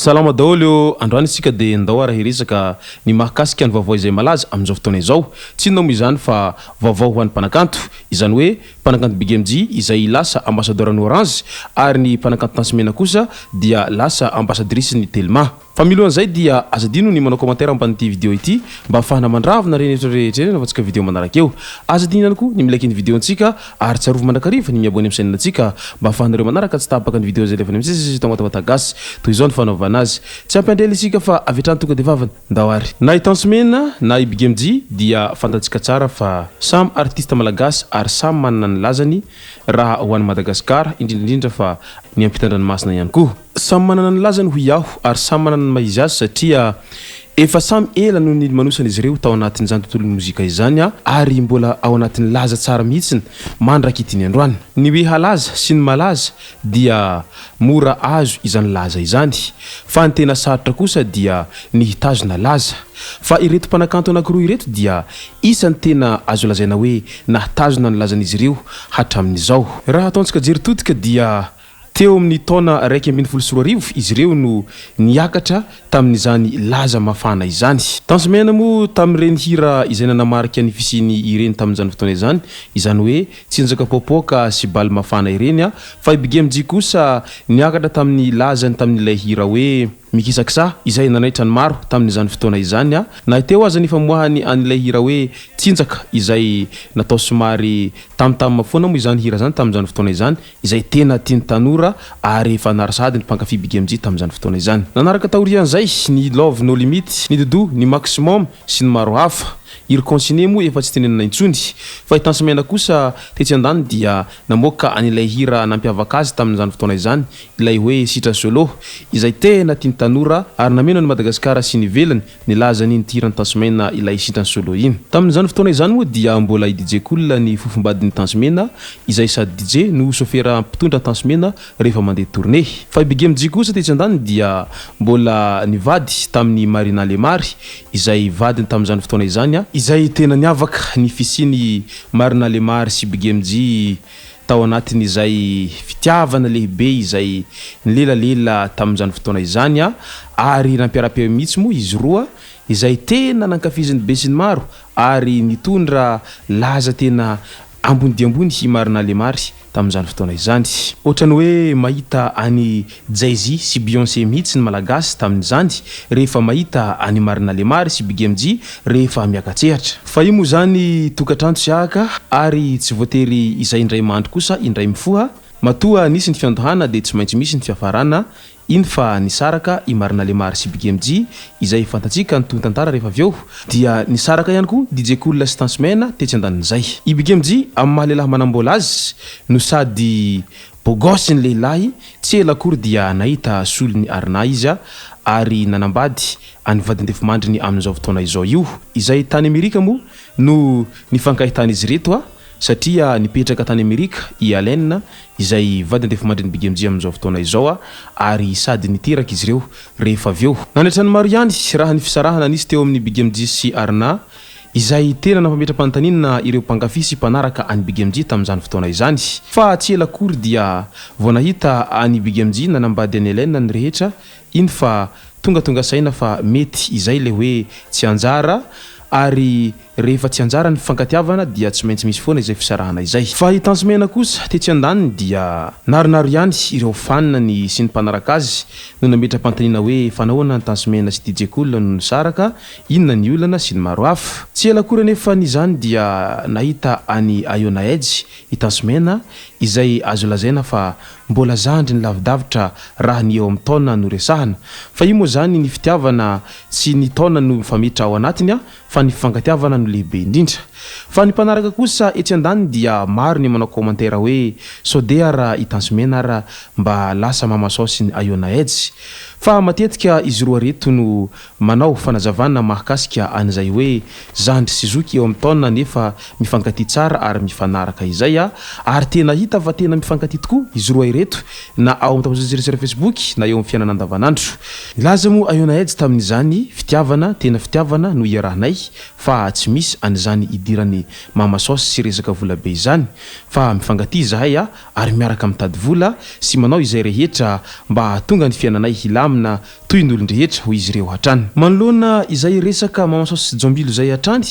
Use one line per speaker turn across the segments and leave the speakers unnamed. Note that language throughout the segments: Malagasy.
Salama daholo ô! Androany isika dia ndao ary hiresaka ny mahakasika ny vaovao izay malaza amin'izao fotoana izao. Tsy inona moa izany fa vaovao ho an'ny mpanakanto, izany hoe mpanakanto Big MJ izay lasa ambassadeur ny Orange ary ny mpanakanto Tence Mena kosa dia lasa ambassadrice ny Telma. Fa milohan'izay dia aza adino ny manao commentaire ambanin'ity video ity mba ahafahana mandravona ireny hevitra rehetra ireny anaovantsika video manaraka eo. Aza adino ihany koa ny mi-like ny video antsika ary tsarovy mandrakariva ny mi-abonner amin'ny chaîne antsika mba ahafahanareo manaraka tsy tapaka ny video izay alefanay misesisesy eto Tamatave Gasy. Toy izao ny fanaovana azy. Tsy ampy andrela isika fa avy hatrany tonga dia vavany. Ndao ary. Na i Tence Mena na i Big MJ dia fantatsika tsara fa samy artiste malagasy ary samy manana ny lazany raha ho an'i Madagasikara indrindra indrindra fa ny ampitan-dranomasina ihany koa. Samy manana ny lazany hoy aho ary samy manana ny maha izy azy satria efa samy ela no nilomanosan izy ireo tao anatin'izany tontolon'ny mozika izany ary mbola ao anatin'ny laza tsara mihitsiny mandrak'ity ny androany. Ny hoe halaza sy ny malaza dia mora azo izany laza izany fa ny tena sarotra kosa dia ny hitazona laza. Fa ireto mpanakanto anankiroa ireto dia isan'ny tena azo lazaina hoe nahatazona ny lazan'izy ireo hatramin'izao. Raha ataontsika jery todika dia teo amin'ny taona 2011 izy ireo no niakatra tamin'izany laza mafana izany. Tence Mena moa tamin'ireny hira izay nanamarika ny fisiany ireny tamin'izany fotoana izany, izany hoe Tsinjaka popoka sy bal mafana ireny a! Fa i Big MJ kosa niakatra tamin'ny lazany tamin'ilay hira hoe Mikisakisa izay nanaitra ny maro tamin'izany fotoana izany a! Na teo aza ny famoahany an'ilay hira hoe Tsinjaka izay natao somary tam-tam foana moa izany hira izany tamin'izany fotoana izany izay tena tian'ny tanora ary efa nary sahady ny mpankafy Big MJ tamin'izany fotoana izany. Nanaraka taorian'izay ny Love No Limit, ny Doudou, ny Maximum sy ny maro hafa. I ry Consigné moa efa tsy tenenina intsony. Fa i Tence Mena kosa tetsy andaniny dia namoaka an'ilay hira nampiavaka azy tamin'izany fotoana izany, ilay hoe Sitra Solo, izay tena tian'ny tanora ary nameno an'i Madagasikara sy ny ivelany nilaza ny nitiran'i Tence Mena ilay Sitra Solo iny. Tamin'izany fotoana izany moa dia mbola i DJ Cool ny fofombadin'i Tence Mena, izay sady DJ no sôfera mpitondra Tence Mena rehefa mandeha tournée. Fa i Big MJ kosa tetsy andaniny dia mbola nivady tamin'i Marina Lemary izay vadiny tamin'izany fotoana izany, izay tena niavaka ny fisian'i Marina Lemary sy Big MJ tao anatin'izay fitiavana lehibe izay nilelalela tamin'izany fotoana izany ary nampiara-peo mihitsy moa izy roa izay tena nankafizin'ny besinimaro ary nitondra laza tena ambony dia ambony i Marina Lemary tamin'izany fotoana izany. Ohatran'ny hoe mahita an'i Jay-Z sy Beyoncé mihitsy ny Malagasy tamin'izany rehefa mahita an'i Marina Lemary sy Big MJ rehefa miaka-tsehatra. Fa io moa izany tokantrano tsy hahaka ary tsy voatery izay indray mandry kosa indray mifoha, matoa nisy ny fiandohana dia tsy maintsy misy ny fiafarana Iny fa nisaraka i Marina Lemary sy Big MJ izay fantatsika ny tohin-tantara rehefa avy eo dia nisaraka ihany koa DJ Cool sy Tence Mena tetsy andanin'izay. I Big MJ amin'ny maha lehilahy manam-bola azy no sady beau gosse ny lehilahy, tsy ela akory dia nahita solon'i Arna izy ary nanambady an'i vadin-defimandriny amin'izao fotoana izao io izay tany Amerika moa no nifankahitan'izy ireto satria nipetraka tany Amerika i Allen izay vady andefimandrin'i Big MJ amin'izao fotoana izao ary sady niteraka izy ireo rehefa avy eo. Nanaitra ny maro ihany raha ny fisarahana nisy teo amin'i Big MJ sy Arna izay tena nampametra-panontaniana ireo mpankafy sy mpanaraka an'i Big MJ tamin'izany fotoana izany. Fa tsy ela akory dia vao nahita an'i Big MJ nanambady an'i Allen ny rehetra iny fa tongatonga saina fa mety izay ilay hoe tsy anjara ary Rehefa tsy anjara ny fifankatiavana dia tsy maintsy misy foana izay fisarahana izay. Fa i Tence Mena kosa tetsy andaniny dia naronaro ihany ireo fan-ny sy ny mpanaraka azy no nametra-panontaniana hoe fa nahoana ny Tence Mena sy DJ Cool no nisaraka, inona ny olana sy ny maro hafa. Tsy ela akory anefa ny izany dia nahita an'i Ayona Edge i Tence Mena izay azo lazaina fa mbola zandriny lavidavitra raha ny eo amin'ny taona no resahana. Fa io moa izany ny fitiavana tsy ny taona no mifametra ao anatiny fa ny fifankatiavana no lehibe indrindra. Fa ny mpanaraka kosa etsy andaniny dia maro ny manao commentaire hoe sao dia ara i Tence Mena ara mba lasa mama saosy ny Ayona Edge. Fa matetika izy roa reto no manao fanazavana mahakasika an'izay hoe zandry sy zoky eo amin'ny taona nefa mifankatia tsara ary mifanaraka izay a! Ary tena hita fa tena mifankatia tokoa izy roa ireto na ao amin'ny tambajotran-tserasera Facebook na eo amin'ny fiainana andavanandro. Nilaza moa Ayona Edge tamin'izany, Fitiavana, tena fitiavana no iarahanay fa tsy misy an'izany idiran'ny mama saosy sy resaka vola be izany fa mifankatia izahay a! ary miaraka mitady vola sy manao izay rehetra mba hahatonga ny fiainanay hilamina. namana toy ny olon-drehetra, hoy izy ireo hatrany. Manoloana izay resaka Mamasaosy sy Jombilo izay hatrany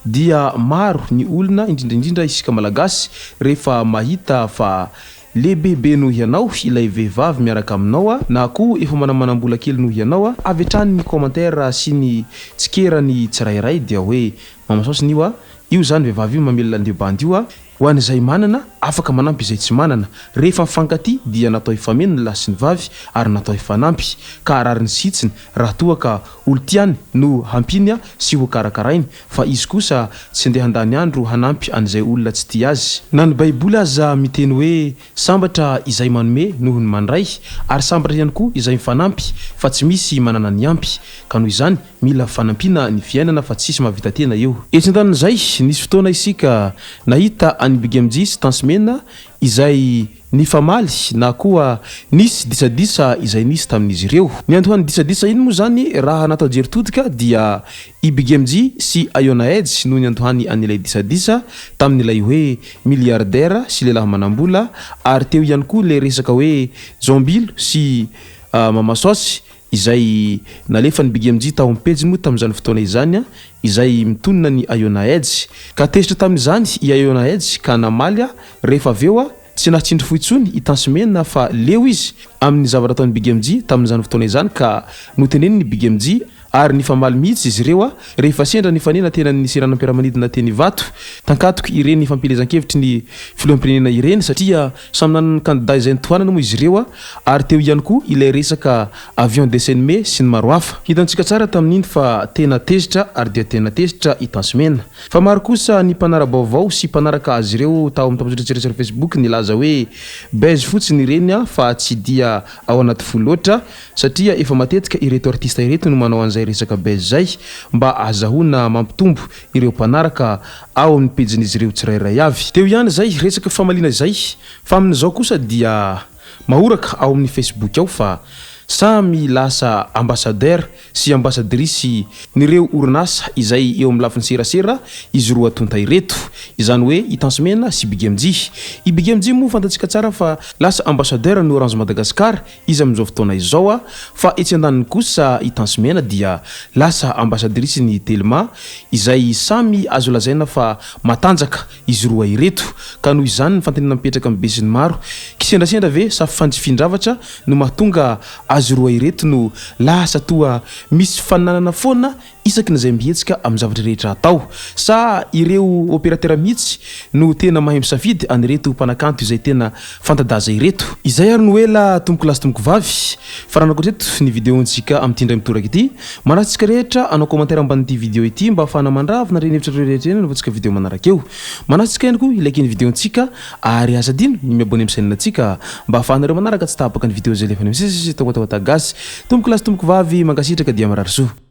dia maro ny olona, indrindra indrindra isika Malagasy, rehefa mahita fa lehibebe noho ianao ilay vehivavy miaraka aminao na koa efa manamanam-bola kely noho ianao, avy hatrany ny commentaire sy ny tsikera ny tsirairay dia hoe Mamasaosy ny io a, io izany vehivavy io mamelona an'io bandy io a. Ho an'izay manana, afaka manampy izay tsy manana. Rehefa mifankatia dia natao hifameno ny lahy sy ny vavy ary natao hifanampy. Ka rariny sy hitsiny raha toa ka olon-tiany no hampiany sy ho karakarainy fa izy kosa tsy ndeha handany andro hanampy an'izay olona tsy tia azy. Na ny baiboly aza miteny hoe sambatra izay manome noho ny mandray ary sambatra ihany koa izay mifanampy fa tsy misy manana ny ampy. Ka noho izany Mila fanampiana ny fiainana fa tsisy mahavita tena eo. Etsy andanin'izay, nisy fotoana isika nahita an'i Big MJ sy Tence Mena izay nifamaly na koa nisy disadisa izay nisy tamin'izy ireo. Ny antohan'ny disadisa iny moa izany raha natao jery todika dia i Big MJ sy Ayona Edge no niandohany an'ilay disadisa tamin'ilay hoe milliardaire sy lehilahy manambola ary teo ihany koa ilay resaka hoe Jombilo sy Mama Saosy izay nalefan'i Big MJ tao amin'ny pejiny moa tamin'izany fotoana izany izay mitonona ny Ayona Edge. Ka tezitra tamin'izany i Ayona Edge ka namaly rehefa avy eo tsy nahatsindry fo intsony i Tence Mena fa leo izy amin'ny zavatra ataon'i Big MJ tamin'izany fotoana izany ka noteneniny Big MJ ary nifamaly mihitsy izy ireo rehefa sendra nifanena teny amin'ny seranam-piaramanidina teny Ivato tankatoky ireny fampielezan-kevitry ny filoham-pirenena ireny satria Samy nanana ny kandida izay notohanany moa izy ireo ary teo ihany koa ilay resaka avion des ennemis sy ny maro hafa. Hitantsika tsara tamin'iny fa tena tezitra ary dia tena tezitra i Tence Mena. Fa maro kosa ny mpanara-baovao sy mpanaraka azy ireo tao amin'ny tambajotran-tserasera Facebook nilaza hoe buzz fotsiny ireny fa tsy dia ao anaty fo loatra satria efa matetika ireto artista ireto no manao an'izay resaka buzz izay mba ahazahoana mampitombo ireo mpanaraka ao amin'ny pejin'izy ireo tsirairay avy. Teo ihany izay resaka famaliana izay fa amin'izao kosa dia mahoraka ao amin'ny Facebook ao fa samy lasa ambassadeur sy ambassadrice n'ireo orinasa izay eo amin'ny lafiny serasera izy roa tonta ireto, izany hoe i Tence Mena sy Big MJ. I Big MJ moa fantatsika tsara fa lasa ambassadeur ny Orange Madagascar izy amin'izao fotoana izao fa etsy andaniny kosa i Tence Mena dia lasa ambassadrice ny Telma izay samy azo lazaina fa matanjaka izy roa ireto ka noho izany ny fanontaniana mipetraka amin'ny besinimaro kisendrasendra ve sa fandrifin-javatra no mahatonga azy roa ireto no lasa toa misy fananana foana isaky ny izay mihetsika amin'ny zavatra rehetra atao. Sa ireo opérateur mihitsy no tena mahay misafidy an'ireto mpanakanto izay tena fanta-daza ireto? Izay ary no ela tompoko lahy sy tompoko vavy. Faranako hatreto ny vidéo-ntsika amin'ity indray mitoraka ity. Manasa antsika rehetra hanao commentaire ambanin'ity vidéo ity mba ahafahana mandravona ireny hevitrareo rehetra ireny anaovantsika vidéo manaraka eo. Manasa antsika ihany koa hi-like ny vidéo-ntsika ary aza adino ny mi-abonner amin'ny chaîne-ntsika mba ahafahanareo manaraka tsy tapaka ny vidéo izay alefanay misesy tonga tao Gasy. Tompoko lahy sy tompoko vavy mankasitraka dia mirary soa.